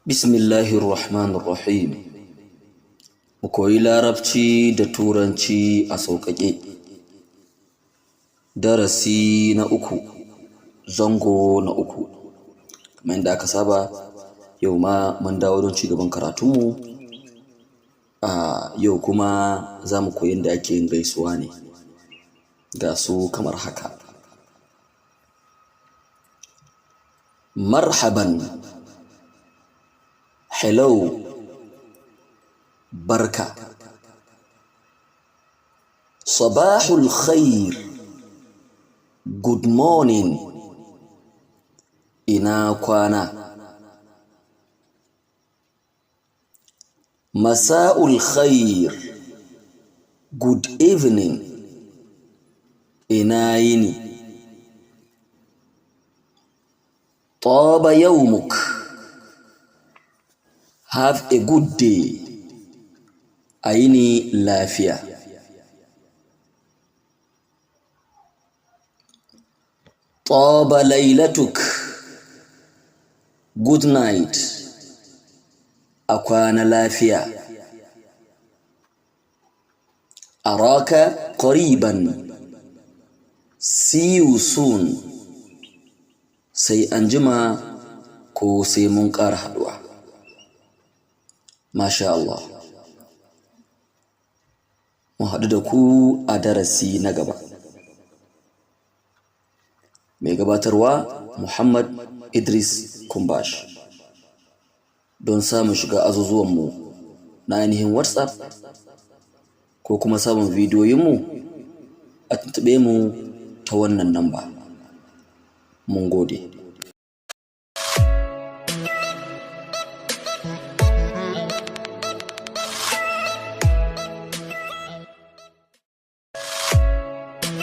Bismillahirrahmanirrahim. Mu koyi Larabci da Turanci a sauƙaƙe. Darasi na 3, zango na 3. Kamar yadda aka saba, yau ma mun dawo don cigaban karatunmu. A yau kuma za mu koyi yadda ake yin gaisuwa ne. Ga su kamar haka. Marhaban, hello, barka. Sabahul khair, good morning, ina kwana. Masa'ul khair, good evening, ina yini. Taba yawmuk, have a good day, a yini lafiya. Taba lailatuk, good night, a kwana lafiya. Araka qariban, see you soon, sai anjima ko sai mun ƙara haɗuwa. Masha Allah. Mu haɗu da ku a darasi na gaba. Mai gabatarwa, Muhammad Idris Kumbash. Don samun shiga azuzuwanmu na ainihin WhatsApp ko kuma samun bidiyoyinmu, a tuntuɓe mu ta wannan namba. Mun gode.